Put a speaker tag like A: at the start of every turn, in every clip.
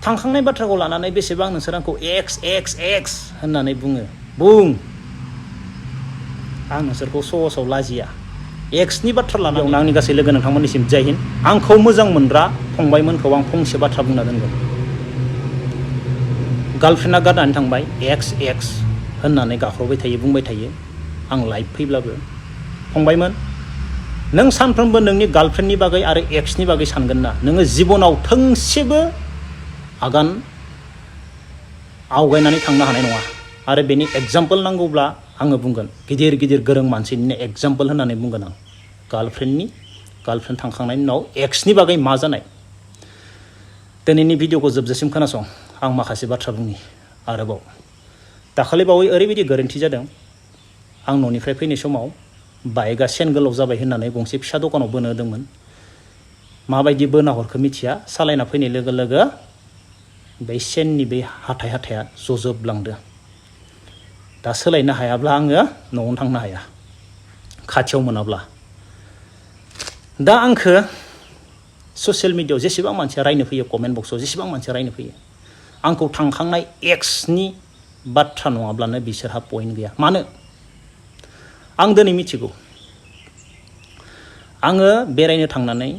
A: थांखांनाय बाथ्राखौ लानानै बेसेबां नोंसोर आंखौ एक्स होननानै बुं आं नोंसोरखौ सहसाव लाजिया एक्सनि बाथ्रा लानानै आंनि गासै लोगो नोंथांमोननिसिम जय हिन्द आंखौ मोजां मोनग्रा फंबायमोनखौ आं फंसे बाथ्रा बुंना दोनगोन गार्लफ्रेन्डआ गारनानै थांबाय एक्स होननानै गाख्रबबाय थायो बुंबाय थायो आं लाइभ फैब्लाबो फंबायमोन नों सानफ्रोमबो नोंनि गार्लफ्रेन्डनि बागै आरो एक्सनि बागै सानगोन ना नोङो जिबनाव थोंसेबो आगान आवगायनानै थांनो हानाय नङा आरो बेनि एग्जाम्पल नांगौब्ला आङो बुंगोन गिदिर गोरों मानसिनिनो एग्जाम्पल होननानै बुंगोन आं गार्लफ्रेन्ड थांखांनायनि उनाव एक्सनि बागै मा जानाय दिनैनि भिडिअखौ जोबजासिम खोनासं आं माखासे बाथ्रा बुंनि आरोबाव दाखालि बावै ओरैबायदि गोरोन्थि जादों आं न'निफ्राय फैनाय समाव बाइकआ सेन गोलाव जाबाय होननानै गंसे फिसा दखानाव बोनो होदोंमोन माबायदि बोना हरखो मिथिया सालायना फैनाय लोगो लोगो बै सेननि बै हाथाया जजोबलांदो दा सोलायनो हायाब्ला आङो न'आवनो थांनो हाया खाथियाव मोनाब्ला दा आंखो ससियेल मिडियायाव जेसेबां मानसिया रायनो फैयो कमेन्ट बक्सआव जेसेबां मानसिया रायनो फैयो आंखौ थांखांनाय एक्सनि बाथ्रा नङाब्लानो बिसोरहा पइन्ट गैया मानो आं दिनै मिथिगौ आङो बेरायनो थांनानै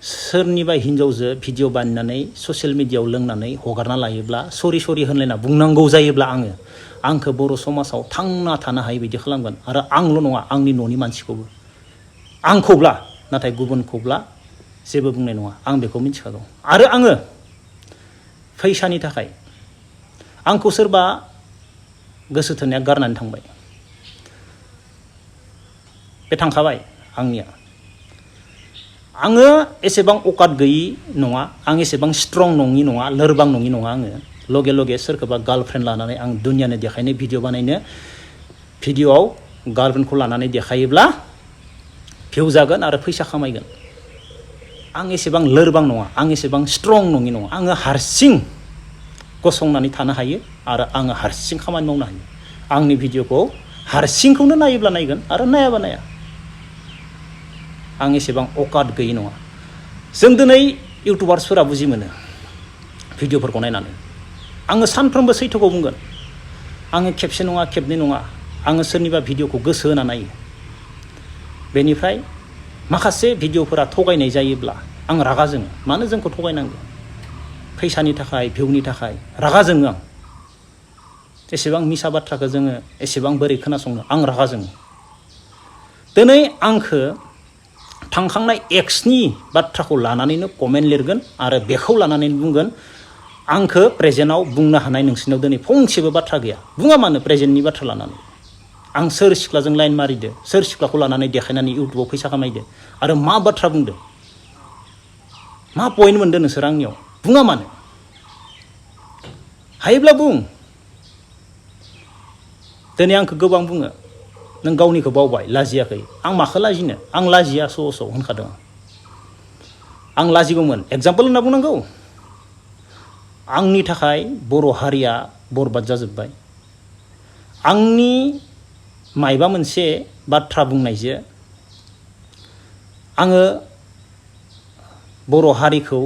A: सोरनिबा हिन्जावजों भिडिअ बानायनानै ससियेल मिडियायाव लोंनानै हगारना लायोब्ला सरि होनलायना बुंनांगौ जायोब्ला आंखौ बर' समाजाव थांना थानो हायै बायदि खालामगोन आरो आंल' नङा आंनि न'नि मानसिखौबो आंखौब्ला नाथाय गुबुनखौब्ला जेबो बुंनाय नङा आं बेखौ मिथिखागौ आरो आङो फैसानि थाखाय आंखौ सोरबा गोसो थोनाया गारनानै थांबाय बे थांखाबाय आंनिया आङो एसेबां अकात गैयि नङा आं एसेबां स्ट्रं नङि नङा लोरबां नङि नङा आङो लगे सोरखौबा गार्लफ्रेन्ड लानानै आं दुनियानो देखायनो भिडिअ बानायनो भिडिअआव गार्लफ्रेन्डखौ लानानै देखायोब्ला भिउ जागोन आरो फैसा खामायगोन आं एसेबां लोरबां नङा आं एसेबां स्ट्रं नङि नङा आङो हारसिं गसंनानै थानो हायो आरो आङो हारसिं खामानि मावनो हायो आंनि भिडिअखौ हारसिंखौनो नायोब्ला नायगोन आरो नायाबा नाया आं एसेबां अकात गैयि नङा जों दिनै इउटुबार्सफोरा बुजि मोनो भिडिअफोरखौ नायनानै आङो सानफ्रोमबो सैथोखौ बुंगोन आङो खेबसे नङा खेबनै नङा आङो सोरनिबा भिडिअखौ गोसो होना नायो बेनिफ्राय माखासे भिडिअफोरा थगायनाय जायोब्ला आं रागा जोङो मानो जोंखौ थगायनांगौ फैसानि थाखाय भिउनि थाखाय रागा जोङो आं एसेबां मिसा बाथ्राखौ जोङो एसेबां बोरै खोनासंनो आं रागा जोङो दिनै आंखो थांखांनाय एक्सनि बाथ्राखौ लानानैनो कमेन्ट लिरगोन आरो बेखौ लानानैनो बुंगोन आंखो प्रेजेन्टआव बुंनो हानाय नोंसिनाव दिनै फंसेबो बाथ्रा गैया बुङा मानो प्रेजेन्टनि बाथ्रा लानानै आं सोर सिख्लाजों लाइन मारिदो सोर सिख्लाखौ लानानै देखायनानै इउटुबाव फैसा खामायदो आरो मा बाथ्रा बुंदो मा पइन्ट मोनदो नोंसोर आंनियाव बुङा मानो हायोब्ला बुं दिनै आंखौ गोबां बुङो नों गावनिखौ बावबाय लाजियाखै आं माखौ लाजिनो आं लाजिया सहसाव होनखादों आं लाजिगौमोन एग्जाम्पल होनना बुंनांगौ आंनि थाखाय बर' हारिया बरबाद जाजोब्बाय आंनि मायबा मोनसे बाथ्रा बुंनायजों आङो बर' हारिखौ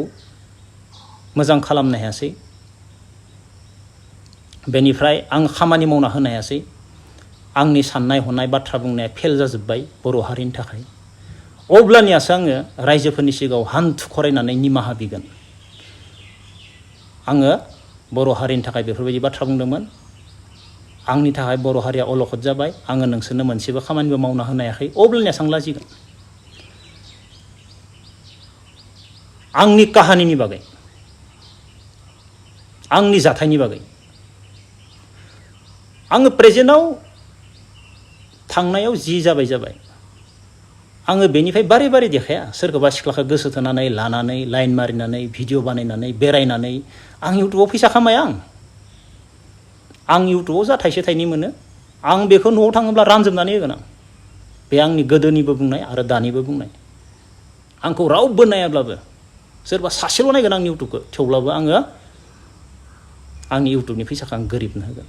A: मोजां खालामनो हायासै बेनिफ्राय आं खामानि मावना होनो हायासै आंनि साननाय हनाय बाथ्रा बुंनाया फेल जाजोब्बाय बर' हारिनि थाखाय अब्लानियासो आङो रायजोफोरनि सिगाङाव हान्थु खरायनानै निमाहा बिगोन आङो बर' हारिनि थाखाय बेफोरबायदि बाथ्रा बुंदोंमोन आंनि थाखाय बर' हारिया अलखद जाबाय आङो नोंसोरनो मोनसेबो खामानिबो मावना होनो हायाखै अब्लानियासो आं लाजिगोन आंनि काहानिनि बागै आंनि जाथायनि बागै आङो प्रेजेन्टआव थांनायाव जि जाबाय आङो बेनिफ्राय बारे देखाया सोरखौबा सिख्लाखौ गोसो थोनानै लानानै लाइन मारिनानै भिडिअ बानायनानै बेरायनानै आं इउटुबाव फैसा खामाया आं इउटुबाव जा थाइसे थाइनै मोनो आं बेखौ न'आव थाङोब्ला रानजोबनानै होगोन आं बे आंनि गोदोनिबो बुंनाय आरो दानिबो बुंनाय आंखौ रावबो नायाब्लाबो सोरबा सासेल' नायगोन आंनि इउटुबखौ थेवब्लाबो आङो आंनि इउटुबनि फैसाखौ आं गोरिबनो होगोन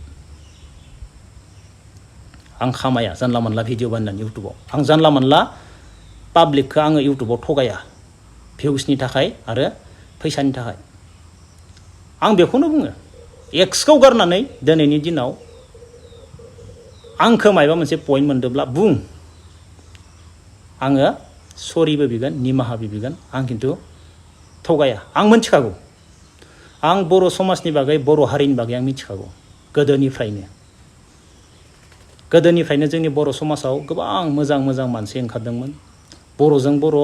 A: आं खामाया जानला मोनला भिडिअ बानायनानै इउटुबाव आं जानला मोनला पाब्लिकखौ आङो इउटुबाव थगाया भिउसनि थाखाय आरो फैसानि थाखाय आं बेखौनो बुङो एक्सखौ गारनानै दिनैनि दिनाव आंखौ मायबा मोनसे पइन्ट मोनदोंब्ला बुं आङो सरिबो बिगोन निमाहाबो बिगोन आं खिन्थु थगाया आं मिथिखागौ आं बर' समाजनि बागै बर' हारिनि बागै आं मिथिखागौ गोदोनिफ्रायनो जोंनि बर' समाजाव गोबां मोजां मोजां मानसि ओंखारदोंमोन बर'जों बर'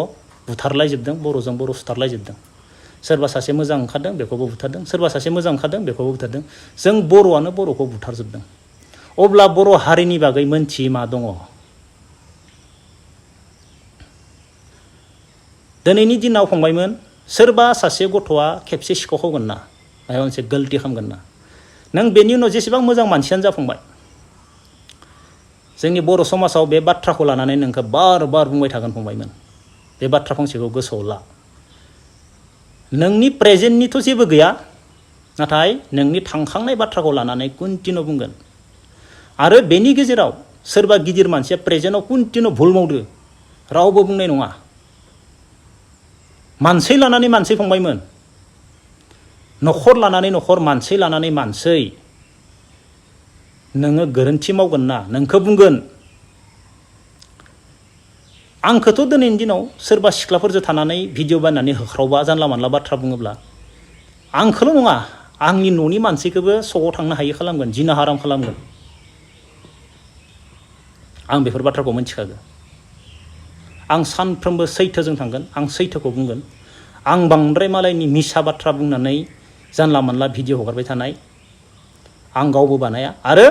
A: बुथारलायजोबदों बर'जों बर' सुथारलायजोबदों सोरबा सासे मोजां ओंखारदों बेखौबो बुथारदों सोरबा सासे मोजां ओंखारदों बेखौबो बुथारदों जों बर'आनो बर'खौ बुथारजोबदों अब्ला बर' हारिनि बागै मोनथियै मा दङ दिनैनि दिनाव फंबायमोन सोरबा सासे गथ'आ खेबसे सिखावखावगोन ना माबा मोनसे गलति खालामगोन ना नों बेनि उनाव जेसेबां मोजां मानसियानो जाफंबाय जोंनि बर' समाजाव बे बाथ्राखौ लानानै नोंखौ बार बार बुंबाय थागोन फंबायमोन बे बाथ्रा फंसेखौ गोसोआव ला नोंनि प्रेजेन्टनिथ' जेबो गैया नाथाय नोंनि थांखांनाय बाथ्राखौ लानानै कन्टिनिउ बुंगोन आरो बेनि गेजेराव सोरबा गिदिर मानसिया प्रेजेन्टआव कन्टिनिउ भुल मावदो रावबो बुंनाय नङा मानसि लानानै मानसि फंबायमोन न'खर लानानै न'खर मानसि लानानै मानसि नोङो गोरोन्थि मावगोन ना नोंखौ बुंगोन आंखौथ' दिनैनि दिनाव सोरबा सिख्लाफोरजों थानानै भिडिअ बानायनानै होख्रावबा जानला मानला बाथ्रा बुङोब्ला आंखौल' नङा आंनि न'नि मानसिखौबो स'आव थांनो हायि खालामगोन जिना हाराम खालामगोन आं बेफोर बाथ्राखौ मिथिखागौ आं सानफ्रोमबो सैथोजों थांगोन आं सैथोखौ बुंगोन आं बांद्राय मालायनि मिसा बाथ्रा बुंनानै जानला मानला भिडिअ हगारबाय थानाय आं गावबो बानाया आरो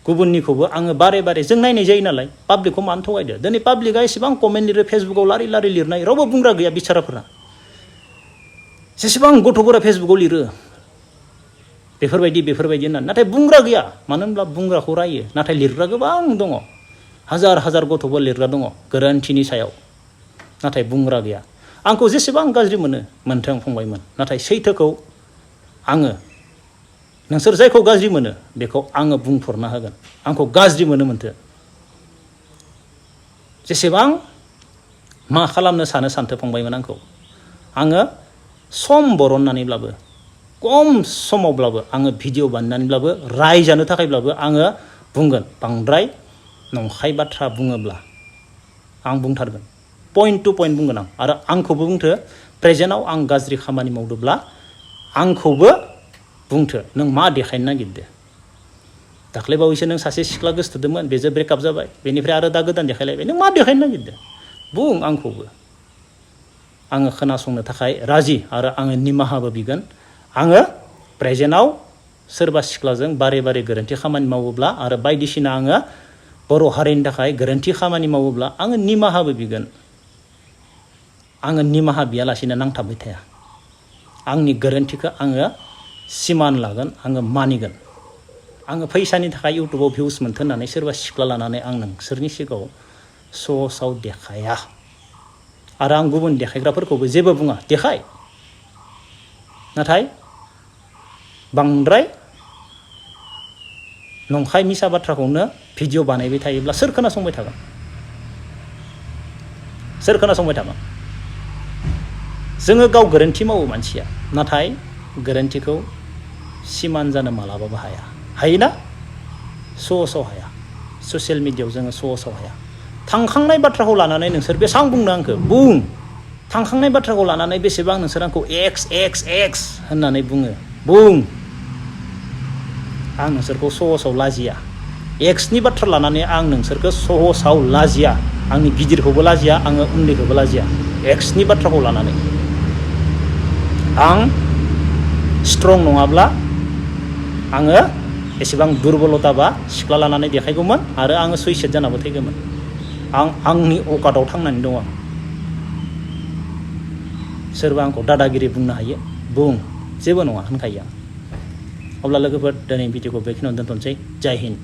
A: गुबुननिखौबो आङो बारे बारे जों नायनाय जायो नालाय पाब्लिकखौ मानो थगायदो दिनै पाब्लिकआ एसेबां कमेन्ट लिरो फेसबुकाव लारि लारि लिरनाय रावबो बुंग्रा गैया बिचाराफोरा जेसेबां गथ'फोरा फेसबुकाव लिरो बेफोरबायदि होननानै नाथाय बुंग्रा गैया मानो होनब्ला बुंग्राखौ रायो नाथाय लिरग्रा गोबां दङ हाजार हाजार गथ'फोर लिरग्रा दङ गोरोन्थिनि सायाव नाथाय बुंग्रा गैया आंखौ जेसेबां गाज्रि मोनथों फंबायमोन नाथाय सैथोखौ आङो नोंसोर जायखौ गाज्रि मोनो बेखौ आङो बुंफोरना होगोन आंखौ गाज्रि मोनथो जेसेबां मा खालामनो सानथो फंबायमोन आङो सम बरननानैब्लाबो खम समावब्लाबो आङो भिडिअ बानायनानैब्लाबो रायजानो थाखायब्लाबो आङो बुंगोन बांद्राय नंखाय बाथ्रा बुङोब्ला आं बुंथारगोन पइन्ट टु पइन्ट बुंगोन आं आरो आंखौबो बुंथो प्रेजेन्टआव आं गाज्रि खामानि मावदोंब्ला आंखौबो बुंथो नों मा देखायनो नागिरदो दाख्लै बावैसो नों सासे सिख्ला गोसोथोदोंमोन बेजों ब्रेकआप जाबाय बेनिफ्राय आरो दा गोदान देखायलायबाय नों मा देखायनो नागिरदो बुं आंखौबो आङो खोनासंनो थाखाय राजि आरो आङो निमाहाबो बिगोन आङो प्रेजेन्टआव सोरबा सिख्लाजों बारे बारे गोरोन्थि खामानि मावोब्ला आरो बायदिसिना आङो बर' हारिनि थाखाय गोरोन्थि खामानि मावोब्ला आङो निमाहाबो बिगोन आङो निमाहा बियालासिनो नांथाबबाय थाया आंनि गोरोन्थिखौ आङो सिमान लागोन आङो मानिगोन आङो फैसानि थाखाय इउटुबाव भिउस मोनथों होननानै सोरबा सिख्ला लानानै आं नोंसोरनि सिगाङाव स'आव देखाया आरो आं गुबुन देखायग्राफोरखौबो जेबो बुङा देखाय नाथाय बांद्राय नंखाय मिसा बाथ्राखौनो भिडिअ बानायबाय थायोब्ला सोर खोनासंबाय थागोन जोङो गाव गोरोन्थि मावो मानसिया नाथाय गोरोन्थिखौ सिमान जानो मालाबाबो हायोना स'आव हाया ससियेल मिडियायाव जोङो स'आव हाया थांखांनाय बाथ्राखौ लानानै नोंसोर बेसेबां बुंनो आंखौ बुं थांखांनाय बाथ्राखौ लानानै बेसेबां नोंसोर आंखौ एक्स होननानै बुं आं नोंसोरखौ सहसाव लाजिया एक्सनि बाथ्रा लानानै आं नोंसोरखौ सहसाव लाजिया आंनि गिदिरखौबो लाजिया आङो उन्दैखौबो लाजिया एक्सनि बाथ्राखौ लानानै आं स्ट्रं नङाब्ला आङो एसेबां दुरबलताबा सिख्ला लानानै देखायगौमोन आरो आङो सुइसाइड जानाबो थैगौमोन आंनि अकादाव थांनानै दं आं सोरबा आंखौ दादागिरि बुंनो हायो बुं जेबो नङा होनखायो आं अब्ला लोगोफोर दिनै भिडिअखौ बेखिनियावनो दोनथ'नोसै जय हिन्द